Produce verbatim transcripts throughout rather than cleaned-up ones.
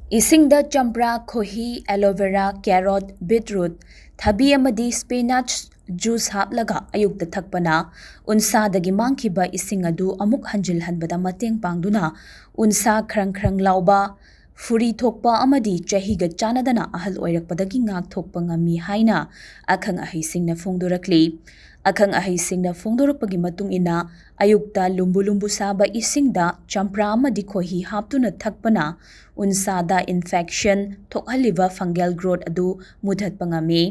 ꯏꯁꯤꯡꯗ ꯆꯝꯄ꯭ꯔꯥ, ꯈꯣꯍꯤ, aloe vera, carrot, beetroot, ꯊꯕꯤ ꯑꯃꯗꯤ spinach juice ꯍꯥꯞꯂꯒ ꯑꯌꯨꯛꯇ ꯊꯛꯄꯅ ꯎꯟꯁꯥꯗꯒꯤ ꯃꯥꯡꯈꯤꯕ ꯏꯁꯤꯡ ꯑꯗꯨ ꯑꯃꯨꯛ ꯍꯟꯖꯤꯜꯍꯟꯕꯗ ꯃꯇꯦꯡ ꯄꯥꯡꯗꯨꯅ ꯎꯟꯁꯥ ꯈ꯭ꯔꯪ ꯈ꯭ꯔꯪ ꯂꯥꯎꯕ, ꯐꯨꯔꯤ ꯊꯣꯛꯄ ꯑꯃꯗꯤ ꯆꯍꯤꯒ ꯆꯥꯟꯅꯗꯅ ꯑꯍꯜ ꯑꯣꯏꯔꯛꯄꯗꯒꯤ ꯉꯥꯛꯊꯣꯛꯄ ꯉꯝꯃꯤ ꯍꯥꯏꯅ ꯑꯈꯪ ꯑꯍꯩꯁꯤꯡꯅ ꯐꯣꯡꯗꯣꯔꯛꯂꯤ꯫ ꯑꯈꯪ ꯑꯍꯩꯁꯤꯡꯅ ꯐꯣꯡꯗꯣꯔꯛꯄꯒꯤ ꯃꯇꯨꯡ ꯏꯟꯅ, ꯑꯌꯨꯛꯇ ꯂꯨꯝꯕꯨ ꯂꯨꯝꯕꯨ ꯁꯥꯕ ꯏꯁꯤꯡꯗ ꯆꯝꯄ꯭ꯔꯥ ꯑꯃꯗꯤ ꯈꯣꯍꯤ ꯍꯥꯞꯇꯨꯅ ꯊꯛꯄꯅ ꯎꯟꯁꯥꯗ infection ꯊꯣꯛꯍꯜꯂꯤꯕ fungal growth ꯑꯗꯨ ꯃꯨꯊꯠꯄ ꯉꯝꯃꯤ꯫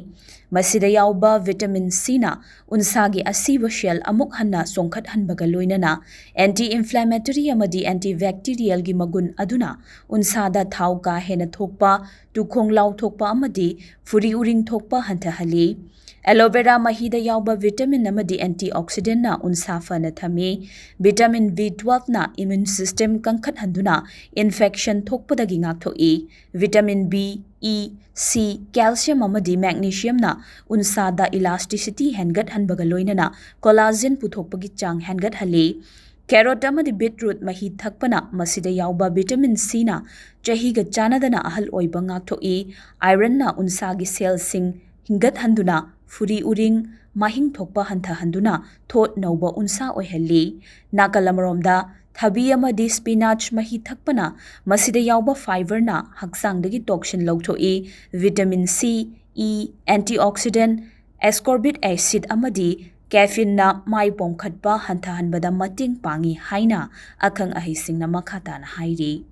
ꯃꯁꯤꯗ ꯌꯥꯎꯕ vitamin Cꯅ ꯎꯟꯁꯥꯒꯤ ꯑꯁꯤꯕ cell ꯑꯃꯨꯛ ꯍꯟꯅ ꯆꯣꯡꯈꯠꯍꯟꯕꯒ ꯂꯣꯏꯅꯅ anti inflammatory ꯑꯃꯗꯤ antibacterialꯒꯤ ꯃꯒꯨꯟ ꯑꯗꯨꯅ ꯎꯟꯁꯥꯗ ꯊꯥꯎ ꯀꯥ ꯍꯦꯟꯅ ꯊꯣꯛꯄ, ꯇꯨꯈꯣꯡ ꯂꯥꯎꯊꯣꯛꯄ ꯑꯃꯗꯤ ꯐꯨꯔꯤ ꯎꯔꯤꯡ ꯊꯣꯛꯄ ꯍꯟꯊꯍꯜꯂꯤ꯫ Aloe vera ꯃꯍꯤꯗ ꯌꯥꯎꯕ vitamin ꯑꯃꯗꯤ antioxidantꯅ ꯎꯟꯁꯥ ꯐꯅ ꯊꯝꯃꯤ꯫ Vitamin B twelveꯅ immune system ꯀꯟꯈꯠꯍꯟꯗꯨꯅ infection ꯊꯣꯛꯄꯗꯒꯤ ꯉꯥꯛꯊꯣꯛꯏ꯫ Vitamin B, E, C, calcium ꯑꯃꯗꯤ magnesiumꯅ ꯎꯟꯁꯥꯗ elasticity ꯍꯦꯟꯒꯠꯍꯟꯕꯒ ꯂꯣꯏꯅꯅ collagen ꯄꯨꯊꯣꯛꯄꯒꯤ ꯆꯥꯡ ꯍꯦꯟꯒꯠꯍꯜꯂꯤ꯫ Carrot ꯑꯃꯗꯤ beetroot ꯃꯍꯤ ꯊꯛꯄꯅ ꯃꯁꯤꯗ ꯌꯥꯎꯕ vitamin Cꯅ ꯆꯍꯤꯒ ꯆꯥꯟꯅꯗꯅ ꯑꯍꯜ ꯑꯣꯏꯕ ꯉꯥꯛꯊꯣꯛꯏ꯫ Ironꯅ ꯎꯟꯁꯥꯒꯤ cellꯁꯤꯡ ꯍꯤꯡꯒꯠꯍꯟꯗꯨꯅ ꯐꯨꯔꯤ ꯎꯔꯤꯡ, ꯃꯍꯤꯡ ꯊꯣꯛꯄ ꯍꯟꯊꯍꯟꯗꯨꯅ ꯊꯣꯠ ꯅꯧꯕ ꯎꯟꯁꯥ ꯑꯣꯏꯍꯜꯂꯤ꯫ ꯅꯥꯀꯜ ꯑꯃꯔꯣꯝꯗ, ꯊꯕꯤ ꯑꯃꯗꯤ spinach ꯃꯍꯤ ꯊꯛꯄꯅ ꯃꯁꯤꯗ ꯌꯥꯎꯕ fiberꯅ ꯍꯛꯆꯥꯡꯗꯒꯤ toxin ꯂꯧꯊꯣꯛꯏ꯫ Vitamin C, E, antioxidant, ascorbic acid ꯑꯃꯗꯤ caffeineꯅ ꯃꯥꯏ ꯄꯣꯝꯈꯠꯄ ꯍꯟꯊꯍꯟꯕꯗ ꯃꯇꯦꯡ ꯄꯥꯡꯏ ꯍꯥꯏꯅ ꯑꯈꯪ ꯑꯍꯩꯁꯤꯡꯅ ꯃꯈꯥ ꯇꯥꯅ ꯍꯥꯏꯔꯤ꯫